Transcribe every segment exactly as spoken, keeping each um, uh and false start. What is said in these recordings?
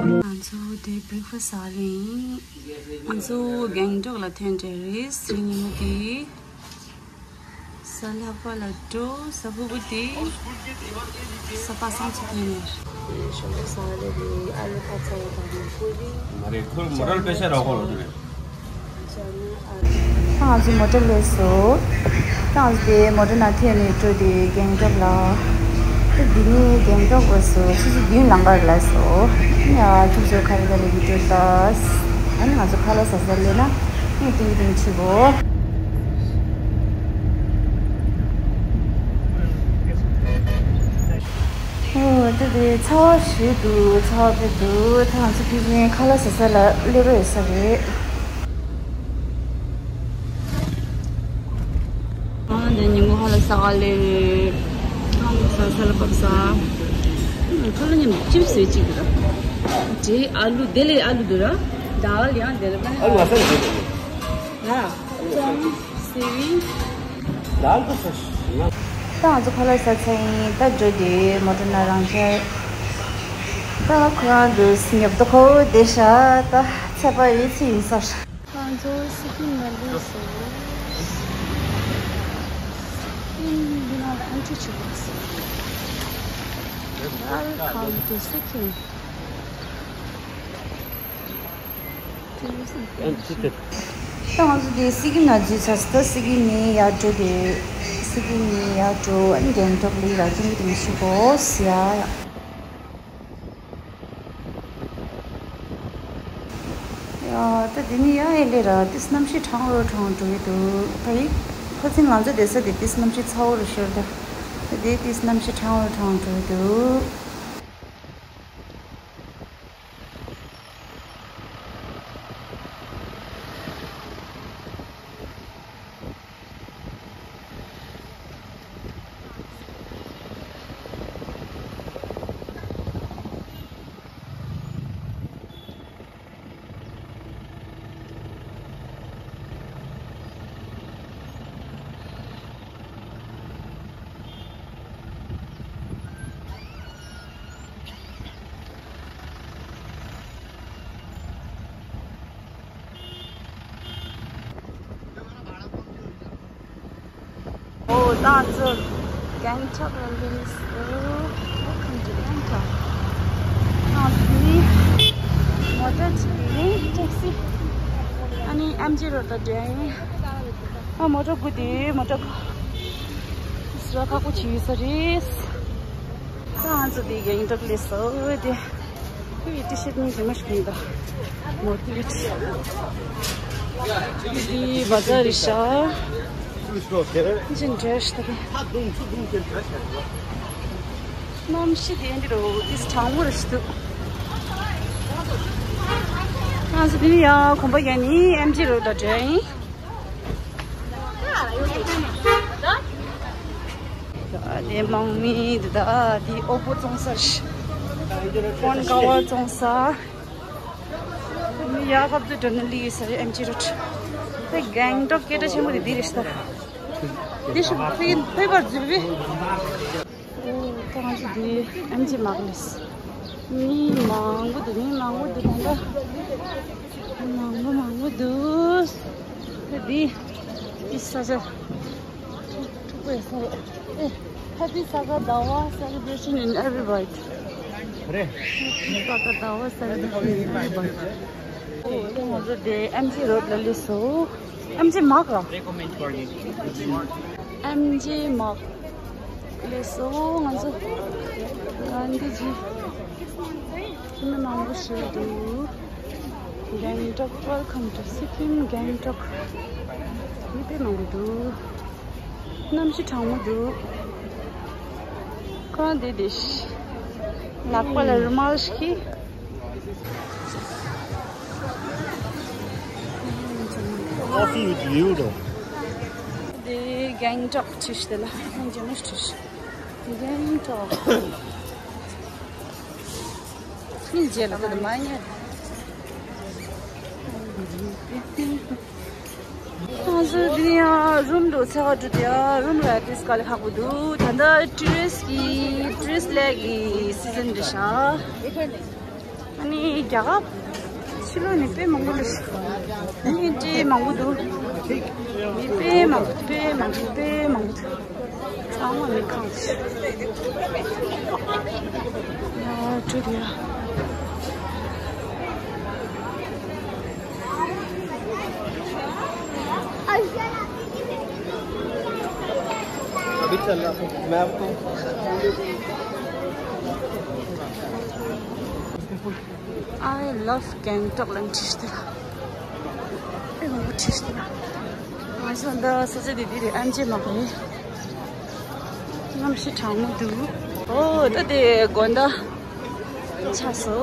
ང་ཚོ་དེ་བྷི་རེག་ཕ་སི་ཟ་རེད། ང་ཚོ་གེང་ཊོག་ལ་ཐོན་བསྡད་རེད། ཉིན་མོ་དེ། གཟའ་ལྷག་པ་ལ་འགྲོ། གཟའ་ཕུར་བུ་དེ་གཟའ་པ་སངས་ཚེ་ཐོན་ནས། ཞོགས་ཀ་ཟ་རེད་རེད། ཨ་ལུ་ཁ་ཚ་བ་དང་ནི་ཀུ་རེ། མ་རེད། ཁོ་མོ་ཊར་པེ་ཤ་ར་ཧོ་ལོ་དུ་རེད། ད་ང་ཚོ་མོ་ཊ་སླེབས་སོང་། ད་ང་ཚོ་དེ་མོ་ཊ་ནང་ཐོན་ནས་འགྲོ་དེ་གེང་ཊོག་ལ། ད་འདི་ནི་གེང་ཊོག་བར་སོ་ཆུ་ཚོད་བདུན་ལམ་ཁར་ལ་སོ། ཡ་ཁྱོད་ཚོ་ཁ་རེ་ཁ་རེ་བི་ཌིའོ་ལྟ། ཨ་ནི་ང་ཚོ་ཁ་ལག་ཟ་ཟ་སླེབས་ན་ཨ་ནི་ཏིང་ཏིང་ཆུ་བོ། ཨོ་ད་དེ་ཚ་བ་ཞེ་འདུག་ཚ་བ་དཔེ་འདུག་ད་ང་ཚོ་ཕི་ཕི་ཁ་ལག་ཟ་ས་ལ་སླེབས་པ་ཡོད་ས་རེད། ཨ་འདི་ཉིན་མོ་ཧ་ལ་ས་ག་ལེ། ཧ་ལ་ས་ས་ལ་བབས་ས། ཁ་ལ་ཉིན་ཅིབ་སི་ཅིག་ར། ཇེ་ཨ་ལུ་དེ་ལེ་ཨ་ལུ་དུ་ར། དཱལ་ཡང་དེ་ལེ་པ། ཨ་ལུ་ང་ས་ནས་ཟེར་ལ། ཙོང་སི་ཝིང་། དཱལ་དུ་ས་ཤི་ན། ད་ང་ཚོ་ཁ་ལག་ཟ་ཚར་ཡིན། ད་འགྲོ་དེ་མོ་ཊ་ནང་རང་འཁྱེར། ད་ཁོ་རང་དུ་སྙོབ་ཏོ་ཁོ་བོ་བསྡད་ཤག་ད་ཚད་པ་ཡོད་ཚེ་ཡིན་ས། ང་ཚོ་སི་ཀིམ་ལ་སླེབས་སོང་། སི་ཀིམ་འདི་ནང་ལ་ཨེན་ཊི་བྱེད་དགོས་སོང་། Welcome to Sikkim. Tourism. ད་ང་ཚོ་དེ་སི་ཀིམ་ནང་འཛུལ་ཚར་སོང་། ད་སི་ཀིམ་ནས་ཡར་འགྲོ་དེ། སི་ཀིམ་ནས་ཡར་འགྲོ། ཨ་ནི་གེང་ཊོག་ལ་ཡར་ཐོན་གྱི་དེ་ཤི་གོ་སི་ཡ་ཡ། ཡ། ད་འདི་ནི་ཡ་ཨེ་ལེ་ར། ཏིས་གནམ་གཤིས་གྲང་རུ་གྲང་འགྲོ་གི་འདུག་ད་ཡིག་ཁོ་ཚིན་ང་ཚོ་བསྡད་ས་དེ་ཏིས་གནམ་གཤིས་ཚ་བོ་རུ་ཤོར་ད། ད་དེ་ཏིས་གནམ་གཤིས་གྲང་རུ་གྲང་འགྲོ་གི་འདུག་ཨོ་ད་ང་ཚོ་གེང་ཊོག་ལ་སླེབས་སོང་། Welcome to Gangtok. ཨ་ནི་མོ་ཊ་ཅིག་ཡིན། ཊེག་སི། ཨ་ནི་ཨེམ་ཇི་རོཌ་ལ་འགྲོ་ཡིན། ཨ་མོ་ཊ་སྒུག་དེ་མོ་ཊ་ཁ་ཁག་པོ་བྱེད་ས་རེད། ད་ང་ཚོ་དེ་གེང་ཊོག་སླེབས་སོང་། དེ་ཁོའི་ཊི་ཤར་ཊི་ནི་རི་མ་ཤི་ཁུང་ད་མོ་ཊི་ལི་ཊི། དེ་བ་ཛར་རེད་ཤག་ཅིན་འདྲེས་ཤག་ད་གེ། གནམ་གཤིས་དེ་འདི་རུ་དེ་གྲང་མོ་རེད་ཤག་འདུག་ང་ཚོ་དེ་ནས་ཡང་གོམ་པ་བརྒྱབ་ནས་ཨེམ་ཇི་རོཌ་ལ་འགྲོ་ཡིན། དེ་དམག་མི་འདི་དག་དེ་ཨོ་པོ་བཙོང་ས་རེད། ཀོན་ཀ་བ་བཙོང་ས། མི་ཡག་ཁབ་ཏུ་འགྲོ་ན་ལི་ཡོད་ས་རེད། ཨེམ་ཇི་རོཌ། དེ་གེང་ཊོག་སྐད་གྲགས་ཆེན་པོ་དེ་འདི་རེད་ཤག་དེ་ཤུ་ཕི་ཕི་བར་འཛུལ་བས། ཨོ་ད་ང་ཚོ་དེ་ཨེམ་ཇི་མག་ལས། མི་མང་པོ་འདུག་མི་མང་པོ་འདུག་ད་ལྟ་མང་པོ་མང་པོ་འདུག་ད་དེ་དེ་ས་ཆ་ཐུག་པའི་ས་ཨེ། Happy Saga Dawa celebration in every bite. རེད། Happy Saga Dawa celebration in every bite. ཨོ་ད་ང་ཚོ་དེ་ཨེམ་ཇི་རོཌ་ལ་སླེབས་སོང་། ཨེམ་ཇི་མག་ར། ཨེམ་ཇི་མག་ལས་སོ་ང་ཚོ་ག་འདི་ཇི་མི་མང་པོ་ཞིག་འདུག Gangtok, welcome to Sikkim, Gangtok. མི་དཔེ་མང་པོ་འདུག་གནམ་གཤིས་གྲང་མོ་འདུག་གང་འདི་འདི་ལག་པ་ལ་རུ་མལ་ཞིག Coffee with you, though. དེ་གེང་ཊོག་ཅིག་དེ་ལ་ཡང་ཇེ་མོ་ཅིག་གེང་ཊོག་ནི་རྗེས་ལ་ཁོ་དེ་མ་ཉལ། ང་ཚོ་འདི་ནས་ཡང་རུམ་འགྲོ་འཚོལ་བ་འགྲོ་དེ་ཡང་རུམ་ར་ཏིས་དཀའ་ལས་ཁག་པོ་འདུག་ད་ལྟ་ཊུ་རི་སི་ཊི་གི་ཊུ་རི་སི་ཊི་ལེག་གི་སི་ཛན་རེད་ཤག་ནི་རྒྱ་གར་ཕྱི་ལོགས་ནས་དཔེ་མང་པོ་སླེབས་ཤག་མི་དཔེ་མང་པོ་འདུག་མི་དཔེ་མང་པོ། དཔེ་མང་པོ། དཔེ་མང་པོ་འདུག་ཚང་མ་མི་ཁག་ཅིག་ཡ་ཁྲོད་དུ་ཡ། अभी चल रहा था। मैं आपको I love Gangtok ལ་འཁྲིས་ཏེ་ལ། ཨེ་མ་འཁྲིས་ཏེ་ལ། ང་ཚོ་འདི་ས་ཆ་འདི་འདི་རེད། ཨན་ཅེ་མ་གོ་ཡེ། གནམ་གཤིས་གྲང་མོ་འདུག་ཨོ་ད་དེ་དགོན་བདག་ཆགས་སོ།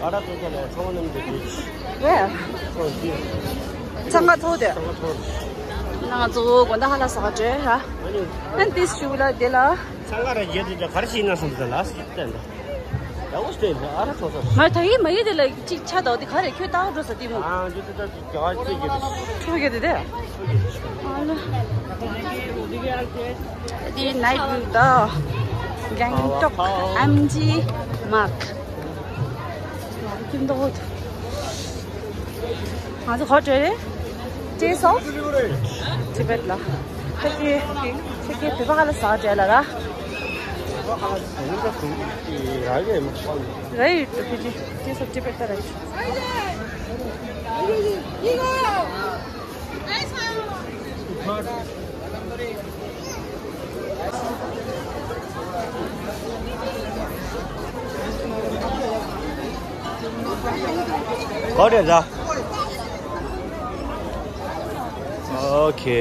ཨ་ར་ཐོ་ཁ་ལ་ཚང་མ་ནམ་དེ་དེ། ཝེ། ཨོ་དེ། འཚང་ཁ་ཚོགས་དེ། འཚང་ཁ་ཚོགས། ང་ཚོ་དགོན་བདག་ཧ་ལ་ས་ག་བྲོས་ཧ། ཨ་ནི། ཨན་ཏིས་ཞུ་ལ་དེ་ལ། འཚང་ཁ་ར་རྒྱལ་དུ་ད་གར་ཞིག་ན་སོང་ཟེར་ལ་སི་ཏན་ད། ཡག་པོ་ཞིག་ཨ་ར་ཚོགས་ཚོགས། ང་ད་ཡིན་མ་ཡིན་དེ་ལ་ཅིག་ཆ་དོག་དེ་ག་རེ་ཁྱོད་ལྟ་འགྲོ་ས་དེ་མོ། ཨ་འདི་ད་ད་ག་ཅིག་གི་ཆུ་གི་དེ་དེ། ཨ་ལ། དེ་ནའི་ཝིའུ་ད་གེང་ཊོག་ཨེམ་ཇི་མཱག་ཁྱིམ་ཐོག་ང་ཚོ་ག་བྲོས་རེད། ཊེ་སི་ཨོཕ་ཊི་བེཊ་ལ། ཕ་གི་ཕ་གི་བོད་པ་ག་ལ་ཟ་བྲོས་ལ་ར། ར་ཡོད་དོ་ཕ་གི་ཊེ་སི་ཨོཕ་ཊི་བེཊ་ལ་ར་ཡོད། ག་རེ་ཟ། ཨོ་ཁེ།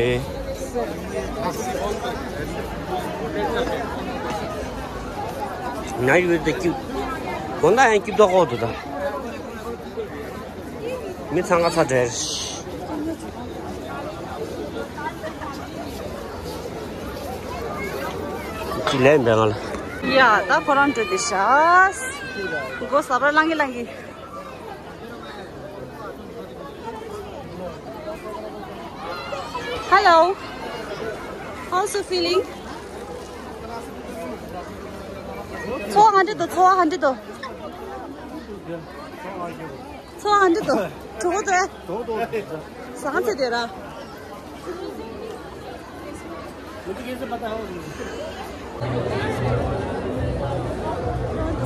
ན་ཡོད་དེ་ཀྱུ། དགོན་བདག་ཡང་ཀྱུ་བདག་གོ་དུ་ད། མི་ཚང་ང་ཚ་འདྲེར། ཅི་ལན་འདི་ང་ལ། ཡ་ད་ཁོ་རང་འགྲོ་དེ་ཤ། མགོ་ས་པར་ལང་གི་ལང་གི། Hello. How's you feeling? ཚོར་བ་ག་འདྲ་འདུག་ཚོར་བ་ག་འདྲ་འདུག་ཚོར་བ་ག་འདྲ་འདུག་གྲོད་ཁོག་ལྟོགས། ཟ་ཁང་ཚེ་དེ་ར།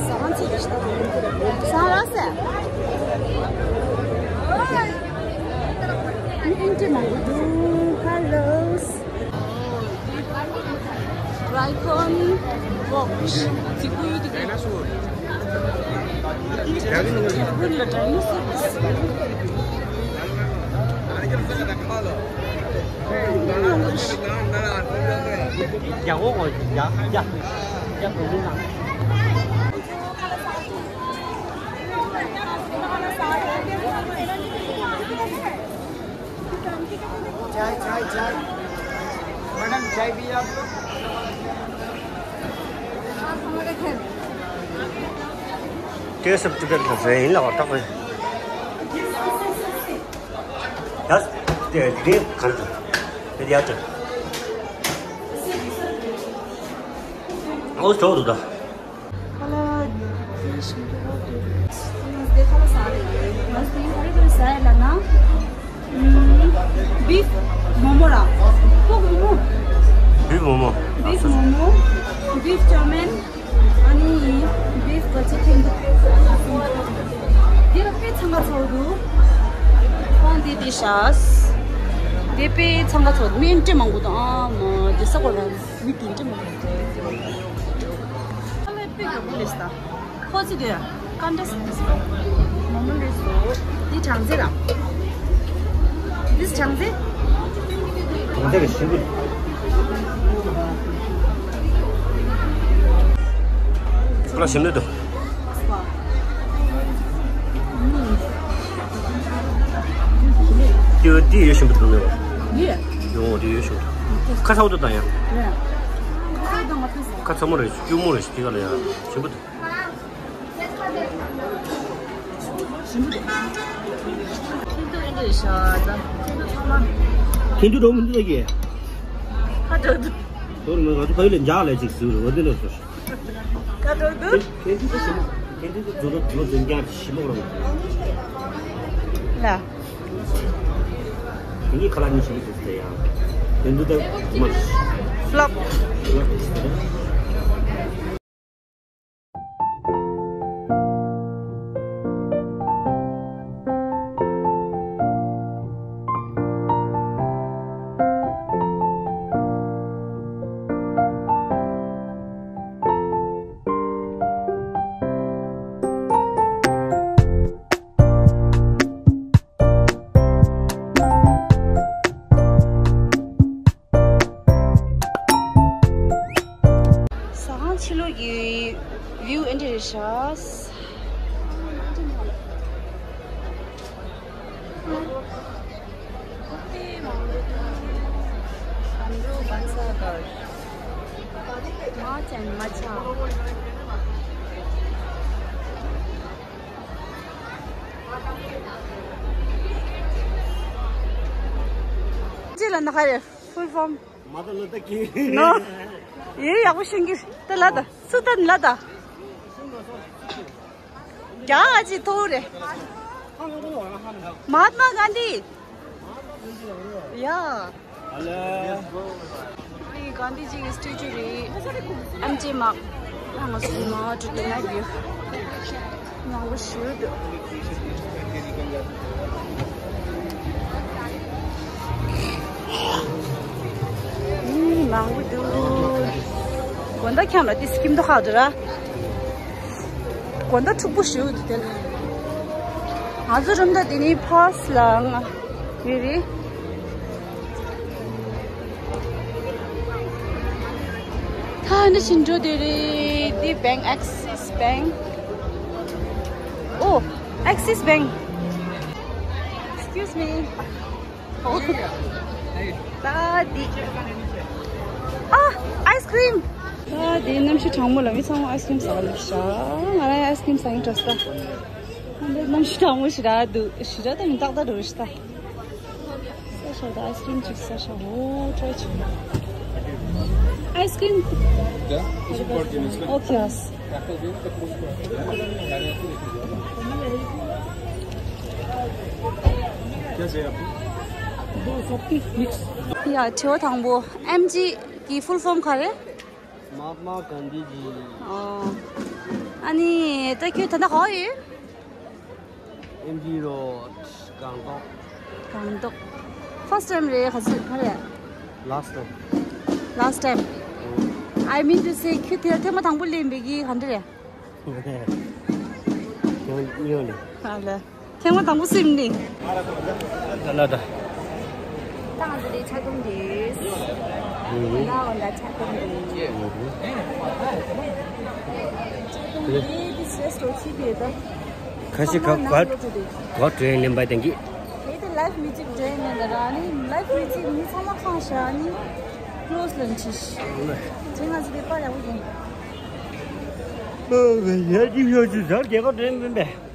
ཟ་ཁང་ཚེ་དེ་ཤ། ཟ་ཁང་ར་སེ། ཨིན་ཏི་མང་པོ་འདུག Hello. Raycon watch. Dinosaur. Dinosaur. चाय, चाय, चाय। मैडम, चाय पिए आप लोग? ཏེ་སབ་ཏུ་བེད་ལ་ཟེར་ཡིན་ལ་བ་ཏག་པས། ཡ། ཏེ་ཏེ་གང་དུ། ཏེ་ཡ་ཏུ། ཨོ་སོ་རུ་ད། ཁ་ལག་དེ་ཞིམ་པོ་འདུག་དེ་ཁ་ལག་ཟ་རེད། ང་ཚོ་དེ་ག་རེ་ག་རེ་ཟ་ཡ་ལབ་ན། ཨུམ། བིཕ་མོ་མོ་ར། ཕོག་མོ་མོ། བིཕ་མོ་མོ། བིཕ་མོ་མོ། བིཕ་ཅོ་མེན། ཨ་ནི་བིཕ་ག་ཅི་ཐེན་དུ། དེ་ལ་དཔེ་ཚང་ཁ་ཚོར་འདུག་ཁོང་དེ་དེ་ཤ། དེ་དཔེ་ཚང་ཁ་ཚོར་མི་འདྲེ་མང་པོ་དང་ཨ་མ་དེ་ས་གོ་ར་མི་དེ་འདྲེ་མང་པོ། ཁོ་ཚོ་དེ་ཀན་ཏ་སི་མོ་མོ་ལས་སོ། འདི་གྲང་ཟེ་ར། འདི་གྲང་ཟེ། གྲང་ཟེ་རེད་ཞིམ་པོ། ཁོ་ལ་ཞིམ་ནི་འདུག་ཀྱི་འདི་ཡོད་ཞིམ་པོ་འདུག་ནས། ཡོད། ཡོང་འདི་ཡོད་ཞིམ་པོ། ཁ་ཚ་བོ་འདུག་དང་ཡང་། ཁ་ཚ་མོ་རེད། སྐྱུར་མོ་རེད། དེ་ག་ལ་ཡང་ཞིམ་པོ་འདུག་ཁེན་ཏུ་འགྲོ་མི་འདུག་གི། ཁ་དྲག་འདུག་དོར་མི་ང་ཚོ་ཕ་ཡུལ་ལ་འཇག་ལས་ཅིག་ཟིག་རེད་བ་འདི་ནས་སོ། ཁ་དྲག་འདུག་ཁེན་ཏུ་ད་ཞིམ་པོ། དེ་འདྲའི་རྫུ་རོ་རྫུ་རོ་འཛིན་རྐྱང་ཞིམ་པོ་རང་། ལ། དེ་གཉིས་ཁ་ལག་གཉིས་ཞིམ་པོ་ཞིག་ཟེར་ཡང་། དེ་འདུག་ད་མ། ལབ། ལབ་ཟེར། ཟ་ཁང་ཕྱི་ལོགས་ཀྱི་བིའུ་ཨེ་འདྲ་རེད་ཤག་ཅི་ལ་ན་ཁ་རེ། ཕུལ་ཕོམ། མ་ད་ལོ་ད་ཀི། ནོ། ཡེ་ཡག་པོ་ཤེས་ཀྱི་ད་ལ་ད་སུ་ད་ལ་ད། རྒྱ་ཨ་ཅི་ཐོ་རེ། མ་ཧཱ་ཏ་མ་གྷན་དྷི། ཡ། ཨ་ལེ། འདི་གྷན་དྷི་ཇི་གི་སི་ཊེ་ཅུ་རེད། ཨེམ་ཆི་མ། ང་ཚོ་མ་ཀྲུ་ཏི་ན་བིའུ། མང་པོ་ཞིག་འདུག་ཨུམ། མང་པོ་འདུག་དགོང་དག་འཁྱམས་ལ་ཏི་སི་ཀིམ་དོ་ཁག་འདུག་ར། དགོང་དག་འཁྲུག་པོ་ཞིག་འདུག་དེ་ལ། ང་ཚོ་རུམ་ད་དེ་ནི་ཕར་སི་ལ་ང་ཡོད་རེད། ད་འདི་ཕྱིན་འགྲོ་དེ་རེད། འདི་བེང་ཨེག་སིས་བེང་། ཨོ། ཨེག་སིས་བེང་། Excuse me. ད་འདི། ཨ། ཨའི་སི་ཀྲིམ། ད་འདི་གནམ་གཤིས་གྲང་མོ་ལ་མི་ཚང་མ་ཨའི་སི་ཀྲིམ་ཟ་ག་སླེབས་ཤག་ང་རང་ཨའི་སི་ཀྲིམ་ཟ་ཡིན་འགྲོ་ས། ད་འདི་གནམ་གཤིས་གྲང་མོ་ཞེ་དྲག་འདུག་ཞེ་དྲག་ད་མི་ཏག་ཏག་འགྲོ་རེད་ཤག་ད། ས་ཤ་ད་ཨའི་སི་ཀྲིམ་ཅིག་ས་ཤ་འོ་ཀྲའི་ཅིག་ཨའི་སི་ཀྲིམ། ཨོ་ཁེ་ཡེས། ཡ་དྲི་བ་དང་པོ་ཨེམ་ཇི་གི་ཕུལ་ཕོམ་ག་རེ། མ་ཧཱ་ཏ་མ་གྷན་དྷི་ཇི། ཨོ། ཨ་ནི་ད་ཁྱོད་ད་ལྟ་ག་པར་ཡོད། ཨེམ་ཇི་རོཌ། སྒང་ཏོག་སྒང་ཏོག་ཕར་སི་ཊི་ཊའིམ་རེད། ག་ཚོད་ག་རེ། Last time. Last time. I mean to say ཁྱོད་དེ་ཐེངས་མ་དང་པོ་སླེབས་པའི་གི་ག་འདྲ་རེད། ཐེངས་མ་གཉིས་པ་ནི། ཨ་ལ། ཐེངས་མ་དང་པོ་སླེབས་ནི། ད་ལ་ད། ད་ང་ཚོ་འདི་ཆ་ཚང་རེད། ཨུ་ཧུ། ད་འོ་ད་ཆ་ཚང་རེད། ཨུ་ཧུ། ཆ་ཚང་རེད། འདི་སེ་སྟོ་ཆི་དེ་ད། ཁ་ཤས་ཁ་ཁ་གོ་དྲན་ལེན་པ་དེང་གི། དེ་ད་live music དྲན་ནས་ད་ར་ནི་live music མི་ཚང་མ་ཁང་ཤ་ནི་close ལ་འཆི་ཤི། དེ་ང་ཚོ་དེ་པར་ཡག་པོ་ཡིན། ཨོ་ཝེ་ཡ་ཅི་ཡོད་ཅི་ཟར་རྒྱལ་ཁ་དྲན་མིན་པས།